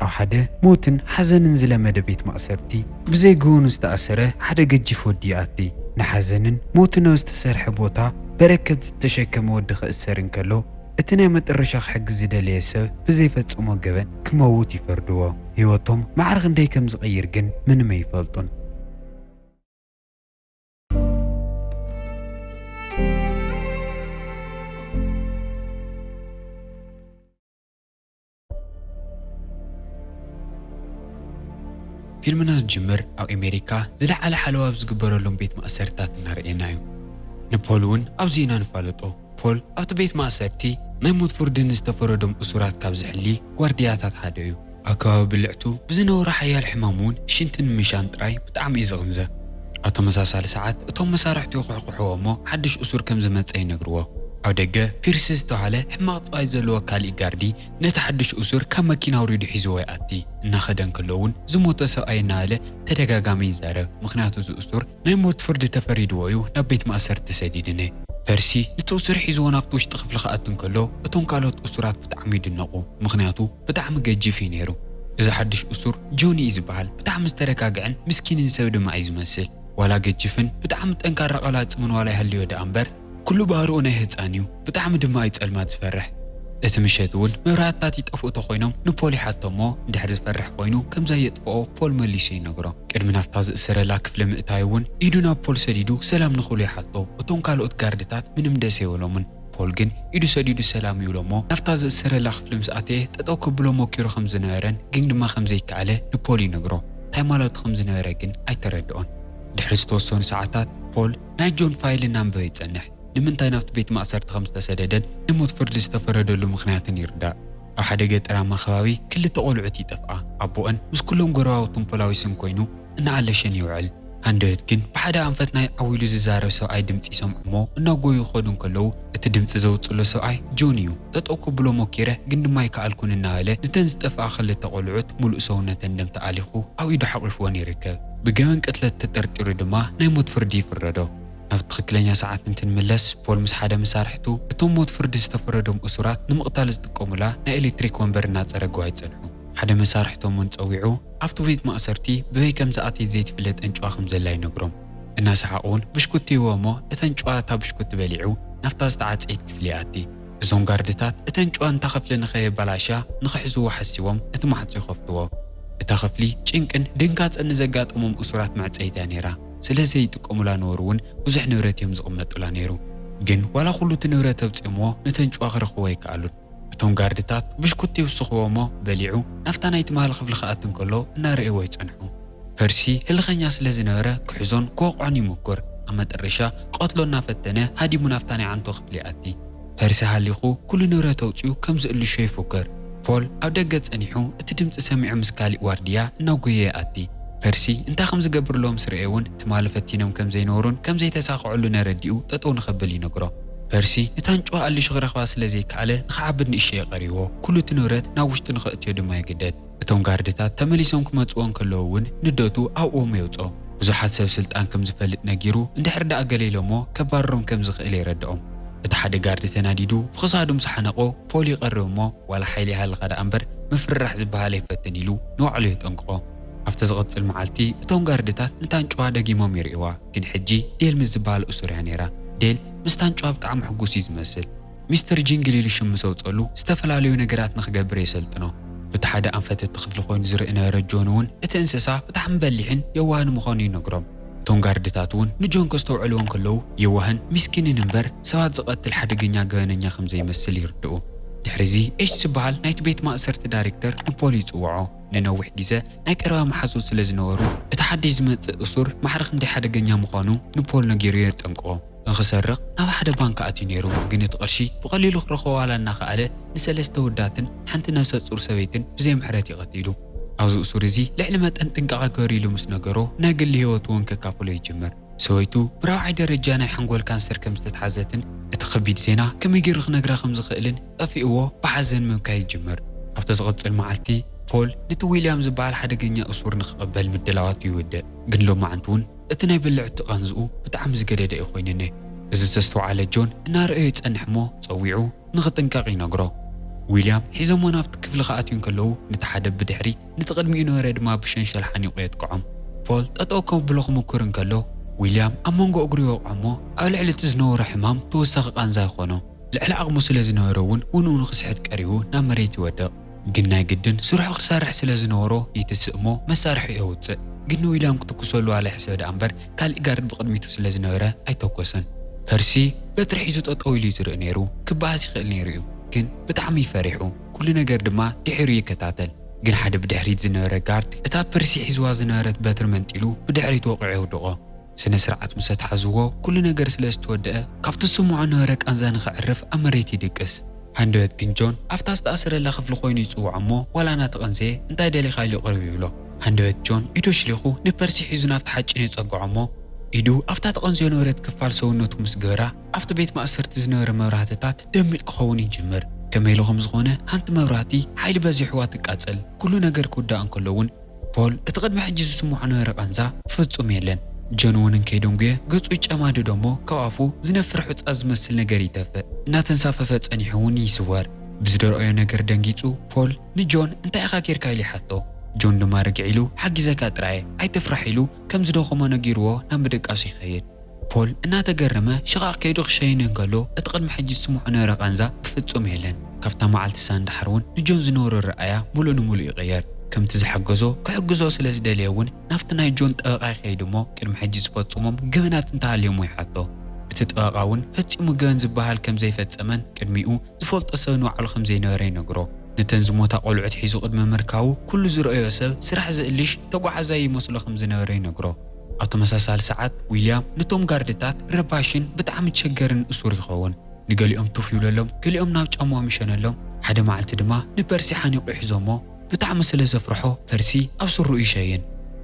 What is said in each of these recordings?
ኣብ ሓደ ሞትን ሓዘንን ዝለመደ ቤት ማእሰርቲ፣ ብዘይ ገበኑ ዝተኣሰረ ሓደ ገጂፍ ወዲ ይኣቲ። ንሓዘንን ሞትን ኣብ ዝተሰርሐ ቦታ በረከት ዝተሸከመ ወዲ ክእሰር እንከሎ፣ እቲ ናይ መጠረሻ ክሕግዝ ዝደለየ ሰብ ብዘይፈጸሞ ገበን ክመውት ይፈርድዎ። ህይወቶም ማዕረ ክንደይ ከም ዝቕይር ግን ምንም ኣይፈልጡን። ፊልምና ዝጅምር ኣብ ኣሜሪካ ዝለዓለ ሓለዋ ኣብ ዝግበረሎም ቤት ማእሰርታት እናረኣየና እዩ። ንፖል እውን ኣብዚ ኢና ንፋለጦ። ፖል ኣብቲ ቤት ማእሰርቲ ናይ ሞት ፍርዲ ንዝተፈረዶም እሱራት ካብ ዝሕሊ ዋርድያታት ሓደ እዩ። ኣብ ከባቢ ብልዕቱ ብዝነበሮ ሓያል ሕማም እውን ሽንቲ ንምሻን ጥራይ ብጣዕሚ እዩ ዝቕንዘፍ። ኣብ ተመሳሳሊ ሰዓት እቶም መሳርሕቱ ይኹሕኩሕዎ እሞ ሓድሽ እሱር ከም ዝመጸ ይነግርዎ። ኣብ ደገ ፒርሲ ዝተባህለ ሕማቕ ጸባይ ዘለዎ ካሊእ ጋርዲ ነቲ ሓድሽ እሱር ካብ መኪና ኣውሪዱ ሒዝዎ ይኣቲ። እናኸደ እንከሎ እውን ዝሞተ ሰብኣይ እናበለ ተደጋጋሚ ይዛረብ። ምኽንያቱ እዚ እሱር ናይ ሞት ፍርዲ ተፈሪድዎ እዩ ናብ ቤት ማእሰርቲ ተሰዲድኒ። ፐርሲ ነቲ እሱር ሒዝዎ ናብቲ ውሽጢ ክፍሊ ክኣቱ እንከሎ እቶም ካልኦት እሱራት ብጣዕሚ ይድነቑ። ምኽንያቱ ብጣዕሚ ገጂፍ እዩ ነይሩ። እዚ ሓድሽ እሱር ጆኒ እዩ ዝበሃል። ብጣዕሚ ዝተረጋግዐን ምስኪንን ሰብ ድማ እዩ ዝመስል። ዋላ ገጂፍን ብጣዕሚ ጠንካራ ቀላጽምን ዋላ ይሃልዮ ደኣ እምበር፣ ኩሉ ባህሪኡ ናይ ህጻን እዩ። ብጣዕሚ ድማ እዩ ጸልማት ዝፈርሕ። እቲ ምሸት እውን መብራህትታት ይጠፍኡ ተኾይኖም ንፖል ይሓቶ እሞ፣ እንድሕር ዝፈርሕ ኮይኑ ከምዛ የጥፍኦ ፖል መሊሱ ይነግሮ። ቅድሚ ናብታ ዝእሰረላ ክፍሊ ምእታዩ እውን ኢዱ ናብ ፖል ሰዲዱ ሰላም ንኽብሎ ይሓቶ። እቶም ካልኦት ጋርድታት ምንም ደስ ኣይበሎምን። ፖል ግን ኢዱ ሰዲዱ ሰላም ይብሎ እሞ፣ ናብታ ዝእሰረላ ክፍሊ ምስ ኣተየ ጠጠው ከብሎ ሞኪሩ ከም ዝነበረን ግን ድማ ከም ዘይከኣለ ንፖል ይነግሮ። እንታይ ማለቱ ከም ዝነበረ ግን ኣይተረድኦን። ድሕሪ ዝተወሰኑ ሰዓታት ፖል ናይ ጆን ፋይል እናንበበ ይጸንሕ። ንምንታይ ናብቲ ቤት ማእሰርቲ ከም ዝተሰደደን ናይ ሞት ፍርዲ ዝተፈረደሉ ምኽንያትን ይርዳእ። ኣብ ሓደ ገጠራማ ከባቢ ክልተ ቆልዑት ይጠፍኣ። ኣቦአን ምስ ኩሎም ጎረባብቱን ፖላዊስን ኮይኑ እናኣለሸን ይውዕል። ሃንደበት ግን ብሓደ ኣንፈት ናይ ዓው ኢሉ ዝዛረብ ሰብኣይ ድምጺ ይሰምዑ እሞ እናጎዩ ይኸዱ እንከለዉ፣ እቲ ድምጺ ዘውጽእሎ ሰብኣይ ጆን እዩ። ጠጠው ከብሎ ሞኪረ ግን ድማ ኣይከኣልኩን እናበለ ነተን ዝጠፍኣ ክልተ ቆልዑት ሙሉእ ሰውነተን ደም ተኣሊኹ ኣብ ኢዱ ሓቂፍወን ይርከብ። ብገበን ቅትለት ተጠርጢሩ ድማ ናይ ሞት ፍርዲ ይፍረዶ። ናብ ትኽክለኛ ሰዓት እንትንምለስ፣ ፖል ምስ ሓደ መሳርሕቱ እቶም ሞት ፍርዲ ዝተፈረዶም እሱራት ንምቕታል ዝጥቀሙላ ናይ ኤሌክትሪክ ወንበር እናጸረግዋ ይጸንሑ። ሓደ መሳርሕቶም እውን ጸዊዑ ኣብቲ ቤት ማእሰርቲ ብበይ ከም ዝኣተየት ዘይትፍለጥ ኣንጭዋ ከም ዘላ ይነግሮም። እናሰሓቑ እውን ብሽኩቲ ይህቦ እሞ እታ ኣንጭዋ እታ ብሽኩቲ በሊዑ ናብታ ዝተዓጸየት ክፍሊ ይኣቲ። እዞም ጋርድታት እታ ኣንጭዋ ነታ ክፍሊ ንኸየበላሻ ንኽሕዝዎ ሓሲቦም እቲ ማዕጾ ይኸፍትዎ። እታ ክፍሊ ጭንቅን ድንጋጸን ንዘጋጠሞም እሱራት መዕጸይታ እያ ነይራ። ስለ ዘይጥቀሙላ ነበሩ እውን ብዙሕ ንብረት እዮም ዝቕመጡላ ነይሩ። ግን ዋላ ኩሉ እቲ ንብረት ኣብጺኦምዎ ነቲ ኣንጭዋ ክረኽብዎ ኣይከኣሉን። እቶም ጋርድታት ብሽኩቲ ይውስኽዎ እሞ በሊዑ ናብታ ናይ ትማሊ ክፍሊ ክኣቱ እንከሎ እናረኣይዎ ይጸንሑ። ፐርሲ ህልኸኛ ስለ ዝነበረ ክሕዞን ክወቕዖን ይሙኩር። ኣብ መጠረሻ ክቐትሎ እናፈተነ ሃዲሙ ናብታ ናይ ዓንቶ ክፍሊ ይኣቲ። ፐርሲ ሃሊኹ ኩሉ ንብረት ኣውጺኡ ከም ዝእልሾ ይፉክር። ፖል ኣብ ደገ ጸኒሑ እቲ ድምጺ ሰሚዑ ምስ ካሊእ ዋርድያ እናጎየ ይኣቲ። ፐርሲ እንታይ ከም ዝገብርሎ ምስ ረኣየ እውን ትማሊ ፈቲኖም ከም ዘይነበሩን ከም ዘይተሳኽዐሉን ኣረዲኡ ጠጠው ንኸብል ይነግሮ። ፐርሲ ነታ ኣንጭዋ ኣልሹ ክረኽባ ስለ ዘይከኣለ ንኽዓብድ ንእሽተይ የቐርይዎ። ኩሉ እቲ ንብረት ናብ ውሽጡ ንኸእትዮ ድማ ይግደድ። እቶም ጋርድታት ተመሊሶም ክመጽዎ እንከለዉ እውን ንደቱ ኣብኦም የውጽኦ። ብዙሓት ሰብ ስልጣን ከም ዝፈልጥ ነጊሩ፣ እንድሕር ደኣ ገለ ኢሎሞ ከባርሮም ከም ዝኽእል የረድኦም። እቲ ሓደ ጋርዲ ተናዲዱ ብኽሳዱ ምስ ሓነቆ ፖል ይቐርብ እሞ፣ ዋላ ሓይሊ ይሃልኻ ደኣ እምበር ምፍርራሕ ዝበሃል ኣይፈትን ኢሉ ንባዕሉ የጠንቅቖ። ኣብቲ ዝቕጽል መዓልቲ እቶም ጋርድታት ነታ ኣንጭዋ ደጊሞም ይርእይዋ፣ ግን ሕጂ ዴል ምስ ዝበሃል እሱር እያ ነይራ። ዴል ምስታ ኣንጭዋ ብጣዕሚ ሕጉስ እዩ ዝመስል። ሚስተር ጂንግል ኢሉ ሽም ምስ ኣውጸሉ ዝተፈላለዩ ነገራት ንኽገብር የሰልጥኖ። በቲ ሓደ ኣንፈት እቲ ክፍሊ ኮይኑ ዝርኢ ነበረ ጆን እውን እቲ እንስሳ ብጣዕሚ በሊሕን የዋህን ምዃኑ ይነግሮም። እቶም ጋርድታት እውን ንጆን ከስተውዕልዎ እንከለዉ የዋህን ሚስኪንን እምበር ሰባት ዝቐትል ሓደገኛ ገበነኛ ከም ዘይመስል ይርድኡ። ድሕሪዚ ኤች ዝበሃል ናይቲ ቤት ማእሰርቲ ዳይሬክተር ንፖል ይጽውዖ። ንነዊሕ ግዜ ናይ ቀረባ መሓዙት ስለ ዝነበሩ እቲ ሓድሽ ዝመጽእ እሱር ማዕረ ክንደይ ሓደገኛ ምዃኑ ንፖል ነጊሩ የጠንቅቖ። ንኽሰርቕ ናብ ሓደ ባንክ ኣትዩ ነይሩ፣ ግን እቲ ቅርሺ ብቐሊሉ ክረኽቦ ዋላ እናኸኣለ ንሰለስተ ውዳትን ሓንቲ ነፍሰ ጹር ሰበይትን ብዘይ ምሕረት እዩ ቀቲሉ። ኣብዚ እሱር እዚ ልዕሊ መጠን ጥንቃቐ ግበር ኢሉ ምስ ነገሮ ናይ ግሊ ህይወቱ እውን ከካፍሎ ይጅምር። ሰበይቱ ብራብዓይ ደረጃ ናይ ሓንጎል ካንሰር ከም ዝተትሓዘትን እቲ ከቢድ ዜና ከመይ ገይሩ ክነግራ ከም ዝኽእልን ጠፊእዎ ብሓዘን ምብካይ ይጅምር። ኣብቲ ዝቕጽል መዓልቲ ፖል ነቲ ዊልያም ዝበሃል ሓደገኛ እሱር ንኽቕበል ምድላዋቱ ይውድእ፣ ግን ሎማዓንቲ እውን እቲ ናይ ብልዕቲ ቃንዝኡ ብጣዕሚ ዝገደደ እዩ ኮይኑኒ። እዚ ዘስተውዓለ ጆን እናረኣዮ ይጸንሕ እሞ ጸዊዑ ንኽጥንቀቕ ይነግሮ። ዊልያም ሒዞሞ ናብቲ ክፍሊ ክኣትዩ እንከለዉ፣ ነቲ ሓደ ብድሕሪት፣ ነቲ ቅድሚኡ ነበረ ድማ ብሸንሸል ሓኒቑ የጥቅዖም። ፖል ጠጠው ከብሎ ክምኩር እንከሎ፣ ዊልያም ኣብ መንጎ እግሩ ይወቕዖ እሞ፣ ኣብ ልዕሊ እቲ ዝነበሮ ሕማም ተወሳኺ ቃንዛ ይኾኖ። ልዕሊ ዓቕሙ ስለ ዝነበረ እውን፣ ውንኡ ንኽስሕት ቀሪቡ ናብ መሬት ይወድቕ። ግን ናይ ግድን ስርሑ ክሰርሕ ስለ ዝነበሮ፣ ይትስእ እሞ መሳርሒኡ የውፅእ። ግን ንዊልያም ክትኩሰሉ ዋላ ይሕሰብ ደኣ እምበር፣ ካሊእ ጋርድ ብቕድሚቱ ስለ ዝነበረ ኣይተኮሰን። ፐርሲ በትሪ ሒዙ ጠጠው ኢሉ እዩ ዝርኢ ነይሩ። ክበኣስ ይኽእል ነይሩ እዩ፣ ግን ብጣዕሚ እዩ ፈሪሑ። ኩሉ ነገር ድማ ድሒሩ ይከታተል። ግን ሓደ ብድሕሪት ዝነበረ ጋርድ እታ ፐርሲ ሒዝዋ ዝነበረት በትሪ መንጢሉ ብድሕሪት ወቒዑ የውድቖ። ስነ ስርዓት ምስ ኣትሓዝዎ፣ ኩሉ ነገር ስለ ዝተወደአ፣ ካብቲ ዝስምዖ ነበረ ቃንዛ ንኸዕርፍ ኣብ መሬት ይድቅስ። ሃንደበት ግን ጆን ኣብታ ዝተኣሰረላ ክፍሊ ኮይኑ ይጽውዖ እሞ፣ ዋላ እናተቐንዘየ፣ "እንታይ ደሊኻ?" ኢሉ ቅርብ ይብሎ። ሃንደበት ጆን ኢዱ ኣሽሊኹ ንፐርሲ ሒዙ ናብቲ ሓጺን የጸግዖ እሞ፣ ኢዱ ኣብታ ተቐንዝዮ ነበረት ክፋል ሰውነቱ ምስ ገበራ፣ ኣብቲ ቤት ማእሰርቲ ዝነበረ መብራህትታት ደሚቕ ክኸውን ይጅምር። ከመይ ኢሉ ከም ዝኾነ፣ ሓንቲ መብራህቲ ሓይሊ በዚሕዋ ትቃጸል። ኩሉ ነገር ክውዳእ እንከሎ እውን፣ ፖል እቲ ቅድሚ ሕጂ ዝስምዖ ነበረ ቃንዛ ፍጹም የለን። ጆን እውን እንከይደንጉየ ገጹ ይጨማድዶ እሞ፣ ካብ ኣፉ ዝነፍር ሑጻ ዝመስል ነገር ይተፍእ። እናተንሳፈፈ ጸኒሑ እውን ይስወር። ብዝደረኣዮ ነገር ደንጊጹ፣ ፖል ንጆን "እንታይ ኢኻ ጌርካ?" ኢሉ ይሓቶ። ጆን ድማ ርግዕ ኢሉ "ሓጊዘካ ጥራየ፣ ኣይትፍራሕ" ኢሉ ከም ዝደኸሞ ነጊርዎ ናብ ምድቃሱ ይኸይድ። ፖል እናተገረመ ሽቓቕ ከይዱ ክሸይን እንከሎ፣ እቲ ቅድሚ ሕጂ ዝስምዖ ነበረ ቃንዛ ብፍጹም የለን። ካብታ መዓልቲ ሳን ደሓር እውን ንጆን ዝነበሮ ረኣያ ሙሉእ ንሙሉእ ይቕየር። ከምቲ ዝሓገዞ ክሕግዞ ስለ ዝደለየ እውን ናብቲ ናይ ጆን ጠበቓ ይኸይድ እሞ፣ ቅድሚ ሕጂ ዝፈጽሞም ገበናት እንተሃልዮሞ ይሓቶ። እቲ ጠበቓ እውን ፈጺሙ ገበን ዝበሃል ከም ዘይፈጸመን ቅድሚኡ ዝፈልጦ ሰብ ንባዕሉ ከም ዘይነበረ ይነግሮ። ነተን ዝሞታ ቆልዑት ሒዙ ቅድሚ ምርካቡ፣ ኩሉ ዝረኣዮ ሰብ ስራሕ ዝእልሽ ተጓዓዛይ ይመስሎ ከም ዝነበረ ይነግሮ። ኣብ ተመሳሳሊ ሰዓት፣ ዊልያም ነቶም ጋርድታት ረባሽን ብጣዕሚ ቸገርን እሱር ይኸውን። ንገሊኦም ቱፍ ይብለሎም፣ ገሊኦም ናብ ጫማኦም ይሸነሎም። ሓደ መዓልቲ ድማ ንፐርሲ ሓኒቑ ይሕዞ እሞ፣ ብጣዕሚ ስለ ዘፍርሖ፣ ፐርሲ ኣብ ስርኡ ይሸይን።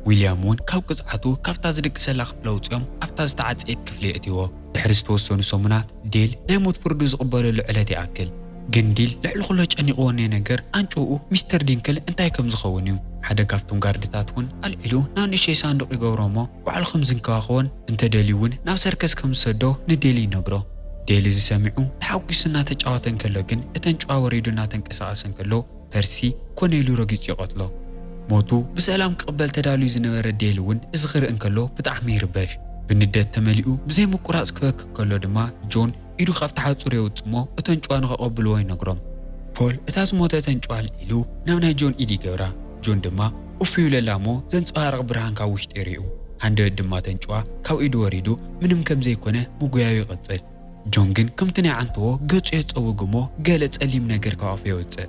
ዊልያም እውን ካብ ቅጽዓቱ ካብታ ዝድቅሰላ ክፍሊ ኣውጺኦም ኣብታ ዝተዓጸየት ክፍሊ የእትይዎ። ድሕሪ ዝተወሰኑ ሰሙናት፣ ዴል ናይ ሞት ፍርዱ ዝቕበለሉ ዕለት ይኣክል። ግን ዲል ልዕሊ ኩሎ ጨኒቕዎ እኒአ ነገር ኣንጭውኡ ሚስተር ዲንክል እንታይ ከም ዝኸውን እዩ። ሓደ ካብቶም ጋርድታት እውን ኣልዒሉ ናብ ንእሽተይ ሳንዱቕ ይገብሮ እሞ፣ ባዕሉ ከም ዝንከባኸቦን እንተደልዩ እውን ናብ ሰርከስ ከም ዝሰዶ ንዴል ይነግሮ። ዴል እዚ ሰሚዑ ተሓጒሱ እናተጫወተ እንከሎ ግን፣ እተን ጭዋ ወሪዱ እናተንቀሳቐሰ እንከሎ፣ ፐርሲ ኮነ ኢሉ ረጊጹ ይቐትሎ። ሞቱ ብሰላም ክቕበል ተዳልዩ ዝነበረ ዴል እውን እዚ ክርኢ እንከሎ ብጣዕሚ ይርበሽ። ብንደት ተመሊኡ ብዘይ ምቁራጽ ክበኪ እንከሎ ድማ፣ ጆን ኢዱ ካብቲ ሓጹር የውጽእ እሞ፣ እተን ጭዋ ንኸቐብልዎ ይነግሮም። ፖል እታ ዝሞተት እተን ጭዋ ኣልዒሉ ናብ ናይ ጆን ኢድ ይገብራ። ጆን ድማ ኡፍ ይብለላ እሞ፣ ዘንጸባርቕ ብርሃን ካብ ውሽጢ ይሪኡ። ሃንደበት ድማ እተን ጭዋ ካብ ኢዱ ወሪዱ ምንም ከም ዘይኮነ ምጉያዩ ይቕጽል። ጆን ግን ከምቲ ናይ ዓንተዎ ገጹ የጸውግ እሞ፣ ገለ ጸሊም ነገር ካብ ኣፉ የውጽእ።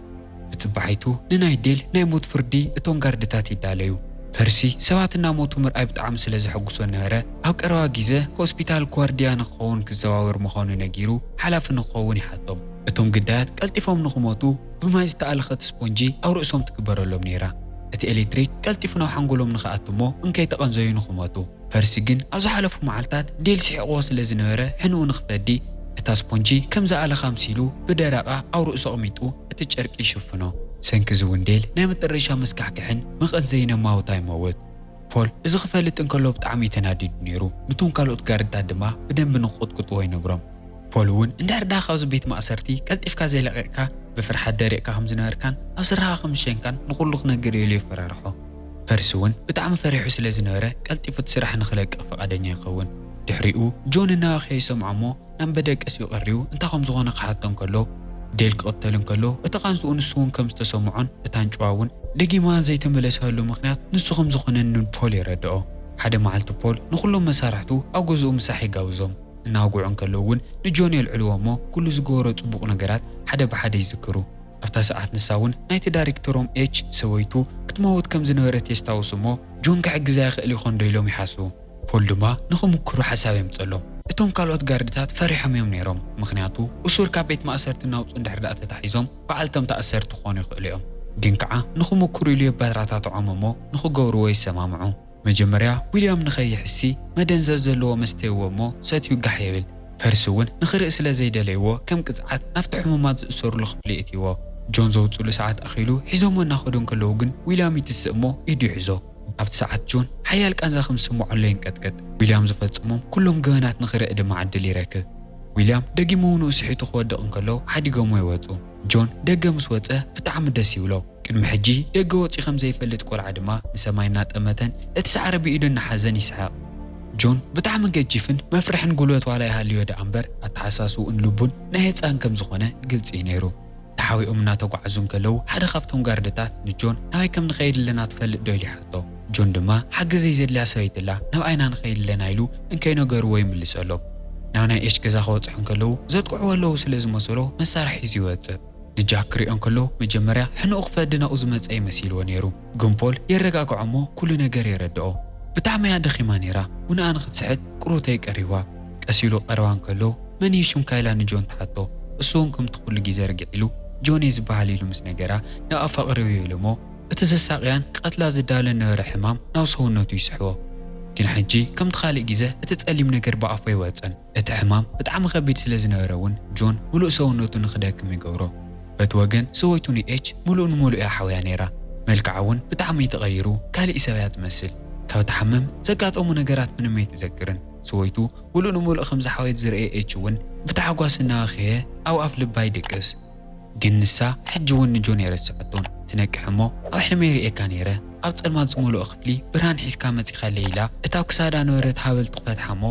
ብጽባሒቱ ንናይ ዴል ናይ ሞት ፍርዲ እቶም ጋርድታት ይዳለዩ። ፐርሲ ሰባት እናሞቱ ምርኣይ ብጣዕሚ ስለ ዘሐጉሶ ነበረ፣ ኣብ ቀረባ ግዜ ሆስፒታል ጓርድያ ንክኸውን ክዘዋወር ምዃኑ ነጊሩ ሓላፊ ንክኸውን ይሓቶም። እቶም ግዳያት ቀልጢፎም ንክሞቱ ብማይ ዝተኣለኸት ስፖንጂ ኣብ ርእሶም ትግበረሎም ነይራ። እቲ ኤሌክትሪክ ቀልጢፉ ናብ ሓንጎሎም ንክኣቱ እሞ እንከይተቐንዘዩ ንክሞቱ። ፐርሲ ግን ኣብ ዝሓለፉ መዓልታት ዴል ስሒቕዎ ስለ ዝነበረ ሕንኡ ንክፈዲ እታ ስፖንጂ ከም ዝኣለኻ ኣምሲሉ ብደረቓ ኣብ ርእሱ ኣቕሚጡ እቲ ጨርቂ ይሽፍኖ። ሰንኪ እዚ እውን ዴል ናይ መጠረሻ መስካሕክሕን መቐዘይን ኣማውታ ይመውት። ፖል እዚ ክፈልጥ እንከሎ ብጣዕሚ እዩ ተናዲዱ ነይሩ። ነቶም ካልኦት ጋርድታት ድማ ብደንቢ ንክቕጥቅጥዎ ይነግሮም። ፖል እውን እንድሕር ደኣ ካብዚ ቤት ማእሰርቲ ቀልጢፍካ ዘይለቒቕካ ብፍርሓት ደሪቕካ ከም ዝነበርካን ኣብ ስራሕኻ ከም ዝሸንካን ንኹሉ ክነግር እዩ ኢሉ የፈራርሖ። ፐርሲ እውን ብጣዕሚ ፈሪሑ ስለ ዝነበረ ቀልጢፉ እቲ ስራሕ ንኽለቅቕ ፍቓደኛ ይኸውን። ድሕሪኡ ጆን እናበኸየ ይሰምዖ እሞ ናብ መደቀሲኡ ቀሪቡ እንታይ ከም ዝኾነ ክሓቶ እንከሎ፣ ዴል ክቕተል እንከሎ እቲ ቃንዝኡ ንሱ እውን ከም ዝተሰምዖን እታ ኣንጭዋ እውን ደጊማ ዘይተመለሰሉ ምኽንያት ንሱ ከም ዝኾነን ንፖል የረድኦ። ሓደ መዓልቲ ፖል ንኹሎም መሳርሕቱ ኣብ ገዝኡ ምሳሕ ይጋብዞም። እናወግዑ እንከለዉ እውን ንጆን የልዕልዎ እሞ ኩሉ ዝገበሮ ጽቡቕ ነገራት ሓደ ብሓደ ይዝክሩ። ኣብታ ሰዓት ንሳ እውን ናይቲ ዳይሬክተሮም ኤች ሰበይቱ ክትመውት ከም ዝነበረት የስታውስ እሞ ጆን ክሕግዛ ይኽእል ይኾን ዶ ኢሎም ይሓስቡ። ፖል ድማ ንኽምክሩ ሓሳብ የምጸሎም። እቶም ካልኦት ጋርድታት ፈሪሖም እዮም ነይሮም፣ ምኽንያቱ እሱር ካብ ቤት ማእሰርቲ እናውጹ እንድሕር ደኣ ተታሒዞም በዓልቶም ተኣሰርቲ ክኾኑ ይኽእሉ እዮም። ግን ከዓ ንኽምክሩ ኢሉ የበረታትዖም እሞ ንኽገብርዎ ይሰማምዑ። መጀመርያ ዊልያም ንኸይሕሲ መደንዘዝ ዘለዎ መስተ ይህቦ እሞ ሰትዩ ጋሕ የብል። ፐርሲ እውን ንኽርኢ ስለ ዘይደለይዎ ከም ቅጽዓት ናብቲ ሕሙማት ዝእሰሩሉ ክፍሊ የእትይዎ። ጆን ዘውጽእሉ ሰዓት ኣኺሉ ሒዞሞ እናኸዱ እንከለዉ ግን ዊልያም ይትስእ እሞ ኢዱ ይሕዞ። ኣብቲ ሰዓት ጆን ሓያል ቃንዛ ከም ዝስምዖ ኣሎ ይንቀጥቀጥ። ዊልያም ዝፈጽሞም ኩሎም ገበናት ንኽርኢ ድማ ዕድል ይረክብ። ዊልያም ደጊሙ ውንኡ ስሒቱ ክወድቕ እንከሎ ሓዲጎሞ ይወጹ። ጆን ደገ ምስ ወጸ ብጣዕሚ ደስ ይብሎ። ቅድሚ ሕጂ ደገ ወጺኡ ከም ዘይፈልጥ ቆልዓ ድማ ንሰማይ እናጠመተን እቲ ሳዕሪ ብኢዱ እናሓዘን ይስሕቕ። ጆን ብጣዕሚ ገጂፍን መፍርሕን ጉልበት ዋላ ይሃልዮ ደኣ እምበር ኣተሓሳስብኡን ልቡን ናይ ህጻን ከም ዝኾነ ግልጺ እዩ ነይሩ። ተሓቢኦም እናተጓዓዙ እንከለዉ ሓደ ካብቶም ጋርድታት ንጆን ናበይ ከም ንኸይድ ኣለና ትፈልጥ ዶ ኢሉ ይሓቶ። ጆን ድማ ሓገዘይ ዘድልያ ሰበይቲ ኣላ ናብኣ ኢና ንኸይድ ኣለና ኢሉ እንከይነገርዎ ይምልሰሎም። ናብ ናይ ኤች ገዛ ክበጽሑ እንከለዉ ዘጥቅዕዎ ኣለዉ ስለ ዝመሰሎ መሳርሒ ሒዙ ይወጽእ። ንጃክ ክሪኦ እንከሎ መጀመርያ ሕንኡ ክፈዲ ናብኡ ዝመጸ ይመሲልዎ ነይሩ። ግን ፖል የረጋግዖ እሞ ኩሉ ነገር የረድኦ። ብጣዕሚ እያ ደኺማ ነይራ፣ ውንኣ ንኽትስሕት ቅሩተይ ቀሪብዋ። ቀስ ኢሉ ቀረባ እንከሎ መን እዩ ሽምካ ኢላ ንጆን ትሓቶ። እሱ እውን ከምቲ ኩሉ ግዜ ርግዕ ኢሉ ጆን እየ ዝበሃል ኢሉ ምስ ነገራ ናብ ኣፋቕርዮ ኢሉ እሞ እቲ ዘሳቕያን ቀትላ ዝዳለ ነበረ ሕማም ናብ ሰውነቱ ይስሕቦ። ግን ሕጂ ከምቲ ካልእ ግዜ እቲ ጸሊም ነገር ብኣፉ ኣይወጸን። እቲ ሕማም ብጣዕሚ ከቢድ ስለ ዝነበረ እውን ጆን ምሉእ ሰውነቱ ንኽደክም ይገብሮ። በቲ ወገን ሰበይቱ ንኤች ምሉእ ንምሉእ እያ ሓውያ ነይራ። መልክዓ እውን ብጣዕሚ እዩ ተቐይሩ፣ ካሊእ ሰብ እያ ትመስል። ካብ ትሓምም ዘጋጠሙ ነገራት ምንም ኣይትዘክርን። ሰበይቱ ምሉእ ንምሉእ ከም ዝሓወየት ዝረኤ ኤች እውን ብታሕጓስ እናበኸየ ኣብ ኣፍ ልባ ይድቅስ። ግን ንሳ ሕጂ እውን ንጆን ኣይረስዐቶን። ትነቅሕ እሞ ኣብ ሕልመይ ርእየካ ነይረ፣ ኣብ ጸልማት ዝመልኦ ክፍሊ ብርሃን ሒዝካ መጺኻለይ ኢላ እታ ኣብ ክሳዳ ነበረት ሃብል ትኽፈትሓ እሞ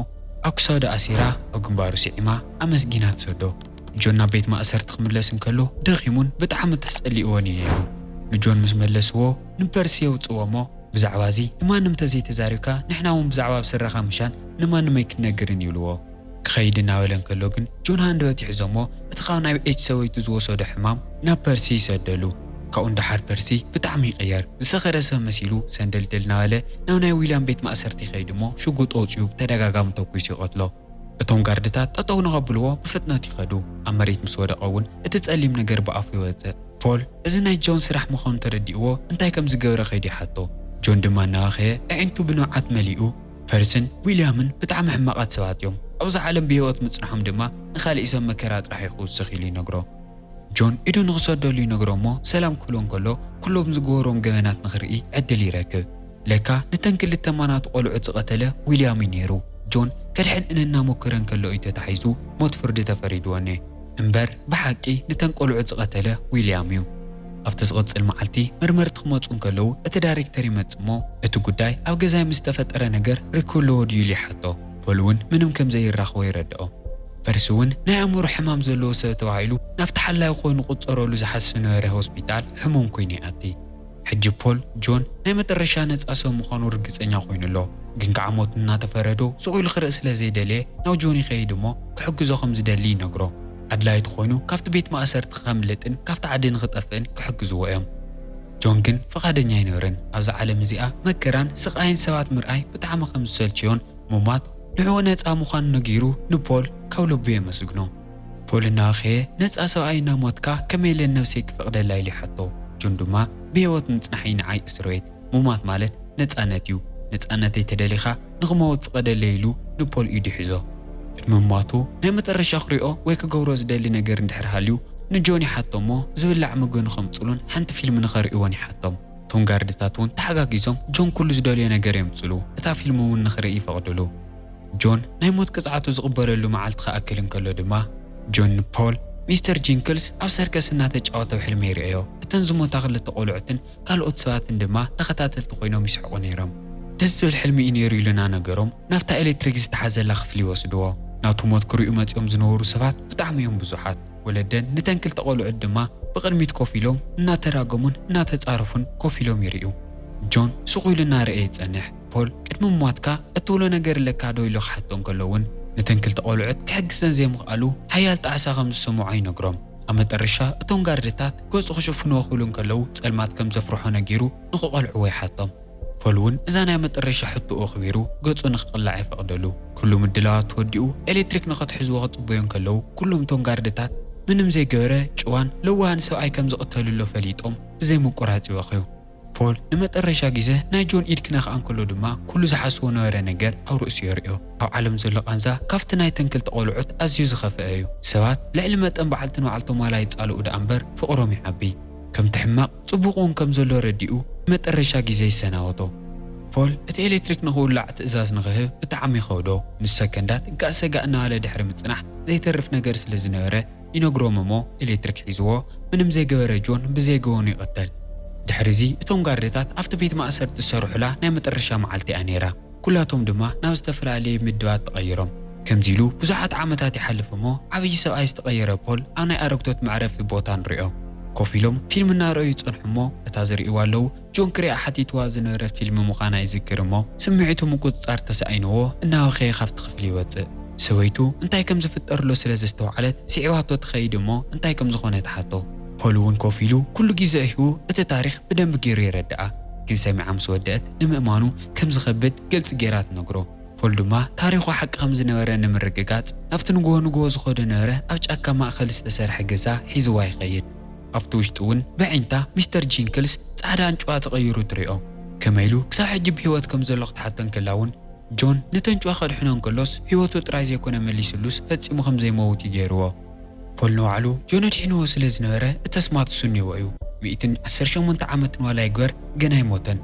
ኣብ ክሳዱ ኣሲራ ኣብ ግንባሩ ስዒማ ኣመስጊና ትሰዶ። ጆን ናብ ቤት ማእሰርቲ ክምለስ እንከሎ ደኺሙን ብጣዕሚ ተጸሊእዎን እዩ ነይሩ። ንጆን ምስ መለስዎ ንፐርሲ የውጽዎ እሞ ብዛዕባ እዚ ንማንም ተዘይተዛሪብካ ንሕና እውን ብዛዕባ ኣብ ስረኻ ምሻን ንማንም ኣይክትነግርን ይብልዎ። ክኸይድ እናበለ እንከሎ ግን ጆን ሃንደበት ይሕዞ እሞ እቲ ካብ ናይ ኤች ሰበይቱ ዝወሰዶ ሕማም ናብ ፐርሲ ይሰደሉ። ካብኡ ንደሓር ፐርሲ ብጣዕሚ ይቕየር። ዝሰኸረ ሰብ መሲሉ ሰንደልደል እናበለ ናብ ናይ ዊልያም ቤት ማእሰርቲ ይኸይድ እሞ ሽጉጥ ኣውጺኡ ብተደጋጋሚ ተኩሱ ይቐትሎ። እቶም ጋርድታት ጠጠው ንኸብልዎ ብፍጥነት ይኸዱ። ኣብ መሬት ምስ ወደቐ እውን እቲ ጸሊም ነገር ብኣፉ ይወጽእ። ፖል እዚ ናይ ጆን ስራሕ ምዃኑ ተረዲእዎ እንታይ ከም ዝገብረ ከይዱ ይሓቶ። ጆን ድማ እናበኸየ ኣዒንቱ ብንብዓት መሊኡ ፐርስን ዊልያምን ብጣዕሚ ሕማቓት ሰባት እዮም። ኣብዛ ዓለም ብህይወት ምጽንሖም ድማ ንኻሊእ ሰብ መከራ ጥራሕ እዩ ክውስኽ ኢሉ ይነግሮ። ጆን ኢዱ ንኽሰደሉ ይነግሮ እሞ ሰላም ክብሎ እንከሎ ኩሎም ዝገበሮም ገበናት ንኽርኢ ዕድል ይረክብ። ለካ ንተን ክልተ ማናቱ ቆልዑት ዝቐተለ ዊልያም እዩ ነይሩ። ጆን ከድሕን እናሞከረ እንከሎ እዩ ተታሒዙ ሞት ፍርዲ ተፈሪድዎ እኔ። እምበር ብሓቂ ንተን ቆልዑት ዝቐተለ ዊልያም እዩ። ኣብቲ ዝቕጽል መዓልቲ መርመርቲ ክመጹ እንከለዉ እቲ ዳይሬክተር ይመጽእ እሞ እቲ ጉዳይ ኣብ ገዛይ ምስ ተፈጠረ ነገር ርክብ ኣለዎ ድዩ ኢሉ ይሓቶ። ፖል እውን ምንም ከም ዘይራኽቦ ይረድኦ። ፐርሲ እውን ናይ ኣእምሮ ሕማም ዘለዎ ሰብ ተባሂሉ ናብቲ ሓላዩ ኮይኑ ክቁጸረሉ ዝሓስብ ነበረ ሆስፒታል ሕሙም ኮይኑ ይኣቲ። ሕጂ ፖል ጆን ናይ መጠረሻ ነጻ ሰብ ምዃኑ ርግጸኛ ኮይኑ ኣሎ። ግን ከዓ ሞት እናተፈረዶ ስቕ ኢሉ ክርኢ ስለ ዘይደለየ ናብ ጆን ይኸይድ እሞ ክሕግዞ ከም ዝደሊ ይነግሮ። ኣድላይቲ ኮይኑ ካብቲ ቤት ማእሰርቲ ከምልጥን ካብቲ ዓዲ ንኽጠፍእን ክሕግዝዎ እዮም። ጆን ግን ፍቓደኛ ኣይነበረን። ኣብዛ ዓለም እዚኣ መከራን ስቓይን ሰባት ምርኣይ ብጣዕሚ ከም ዝሰልችዮን ምሟት ንዕኡ ነጻ ምዃኑ ነጊሩ ንፖል ካብ ልቡ የመስግኖ። ፖል እናበኸየ ነጻ ሰብኣይ እናሞትካ ከመይ ኢለ ነብሰይ ክፈቕደላ ኢሉ ይሓቶ። ጆን ድማ ብህይወት ምጽናሕ እዩ ንዓይ እስር ቤት። ምሟት ማለት ነጻነት እዩ። ነጻነተይ ተደሊኻ ንኽመውት ፍቐደለይ ኢሉ ንፖል ኢዱ ይሕዞ። ቅድሚ ምሟቱ ናይ መጠረሻ ክሪኦ ወይ ክገብሮ ዝደሊ ነገር እንድሕር ሃልዩ ንጆን ይሓቶ እሞ ዝብላዕ ምግቢ ንኸምጽሉን ሓንቲ ፊልም ንኸርእይዎን ይሓቶም። እቶም ጋርድታት እውን ተሓጋጊዞም ጆን ኩሉ ዝደልዮ ነገር የምጽሉ። እታ ፊልም እውን ንኽርኢ ይፈቕድሉ። ጆን ናይ ሞት ቅጽዓቱ ዝቕበለሉ መዓልቲ ክኣክል እንከሎ ድማ ጆን ንፖል ሚስተር ጂንክልስ ኣብ ሰርከስ እናተጫወተ ኣብ ሕልሚ ይርእዮ። እተን ዝሞታ ክልተ ቆልዑትን ካልኦት ሰባትን ድማ ተኸታተልቲ ኮይኖም ይስሕቑ ነይሮም። ደስ ዝብል ሕልሚ እዩ ነይሩ ኢሉ እናነገሮም ናብታ ኤሌክትሪክ ዝተሓዘላ ክፍሊ ይወስድዎ። ናቱ ሞት ክርእዩ መጺኦም ዝነበሩ ሰባት ብጣዕሚ እዮም ብዙሓት። ወለደን ንተን ክልተ ቆልዑት ድማ ብቕድሚት ኮፍ ኢሎም እናተራገሙን እናተጻረፉን ኮፍ ኢሎም ይርእዩ። ጆን ስቕ ኢሉ እናረኣየ ይጸንሕ። ፖል ቅድሚ ምሟትካ እትብሎ ነገር ኣለካ ዶ ኢሉ ክሓቶ እንከሎ እውን ነተን ክልተ ቆልዑት ክሕግዘን ዘይምኽኣሉ ሓያል ጣዕሳ ከም ዝስምዖ ይነግሮም። ኣብ መጠረሻ እቶም ጋርድታት ገጹ ክሽፍንዎ ክብሉ እንከለዉ ጸልማት ከም ዘፍርሖ ነጊሩ ንኽቐልዕዎ ይሓቶም። ፖል እውን እዛ ናይ መጠረሻ ሕቶኡ ኣኽቢሩ ገጹ ንኽቕላዕ ይፈቕደሉ። ኩሉ ምድላዋት ተወዲኡ ኤሌክትሪክ ንኸትሕዝዎ ክጽበዩ እንከለዉ ኩሎም እቶም ጋርድታት ምንም ዘይገበረ ጭዋን ለዋህን ሰብኣይ ከም ዝቕተልሎ ፈሊጦም ብዘይምቁራጽ ይበኽዩ። ፖል ንመጠረሻ ግዜ ናይ ጆን ኢድ ክነኽኣ እንከሎ ድማ ኩሉ ዝሓስቦ ነበረ ነገር ኣብ ርእሱ የርእዮ። ኣብ ዓለም ዘሎ ቃንዛ ካብቲ ናይተን ክልተ ቆልዑት ኣዝዩ ዝኸፍአ እዩ። ሰባት ልዕሊ መጠን በዓልቲ ንባዕልቶም ዋላ ይጻልኡ ደኣ እምበር ፍቕሮም ይዓቢ። ከምቲ ሕማቕ ጽቡቕ እውን ከም ዘሎ ረዲኡ ንመጠረሻ ግዜ ይሰናበቶ። ፖል እቲ ኤሌክትሪክ ንኽውላዕ ትእዛዝ ንኽህብ ብጣዕሚ ይኸብዶ። ንሰከንዳት ጋእ ሰጋእ እናበለ ድሕሪ ምጽናሕ ዘይተርፍ ነገር ስለ ዝነበረ ይነግሮም እሞ ኤሌክትሪክ ሒዝዎ ምንም ዘይገበረ ጆን ብዘይገበኑ ይቕተል። ድሕሪ እዚ እቶም ጋርድታት ኣብቲ ቤት ማእሰርቲ ዝሰርሑላ ናይ መጠረሻ መዓልቲ እያ ነይራ። ኩላቶም ድማ ናብ ዝተፈላለየ ምድባት ተቐይሮም። ከምዚ ኢሉ ብዙሓት ዓመታት ይሓልፍ እሞ ዓብዪ ሰብኣይ ዝተቐየረ ፖል ኣብ ናይ ኣረግቶት መዕረፊ ቦታ ንሪኦ። ኮፍ ኢሎም ፊልም እናረኣዩ ይጸንሑ እሞ እታ ዝርእይዋ ኣለዉ ጆን ክሪኣ ሓቲትዋ ዝነበረ ፊልም ምዃና ይዝክር እሞ ስምዒቱ ምቁጽጻር ተሳኢንዎ እናወኸየ ካብቲ ክፍሊ ይወጽእ። ሰበይቱ እንታይ ከም ዝፍጠር ኣሎ ስለ ዘስተውዓለት ስዒባቶ ትኸይድ እሞ እንታይ ከም ዝኾነ ትሓቶ። ፖል እውን ኮፍ ኢሉ ኩሉ ግዜ እሂቡ እቲ ታሪኽ ብደንቢ ገይሩ የረድኣ። ግን ሰሚዓ ምስ ወደአት ንምእማኑ ከም ዝኸብድ ግልጺ ገይራ ትነግሮ። ፖል ድማ ታሪኹ ሓቂ ከም ዝነበረ ንምርግጋጽ ናብቲ ንግሆ ንግሆ ዝኸዶ ነበረ ኣብ ጫካ ማእከል ዝተሰርሐ ገዛ ሒዝዋ ይኸይድ። ኣብቲ ውሽጢ እውን ብዒንታ ሚስተር ጂንክልስ ጻዕዳ ኣንጭዋ ተቐይሩ ትሪኦ። ከመይ ኢሉ ክሳብ ሕጂ ብህይወት ከም ዘሎ ክትሓቶ እንከላ እውን ጆን ነቲ ኣንጭዋ ከድሕኖ እንከሎስ ህይወቱ ጥራይ ዘይኮነ መሊስሉስ ፈጺሙ ከም ዘይመውት እዩ ገይርዎ። ፖል ንባዕሉ ጆን ኣድሒንዎ ስለ ዝነበረ እቲ ኣስማት ዝስንይዎ እዩ። ሚእትን ዓሰርተ ሸሞንተ ዓመትን ዋላ ይግበር ገና ኣይሞተን።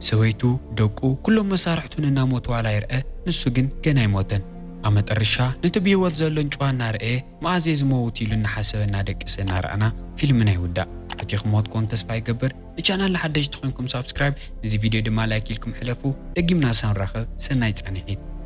ሰበይቱ፣ ደቁ፣ ኩሎም መሳርሕቱን እናሞቱ ዋላ ይርአ፣ ንሱ ግን ገና ኣይሞተን። ኣብ መጠረሻ ነቲ ብህይወት ዘሎ ኣንጭዋ እናረኣየ መኣዘ ዝመውት ኢሉ እናሓሰበ እናደቀሰ እናረኣና ፊልምና ይውዳእ። ፈቲኹምዎ ትኮኑ ተስፋ ይገብር። ንቻናልና ሓደሽቲ ኮይንኩም ሳብስክራይብ፣ እዚ ቪድዮ ድማ ላይክ ኢልኩም ሕለፉ። ደጊምና ሳንራኸብ ሰናይ ጻንሒት።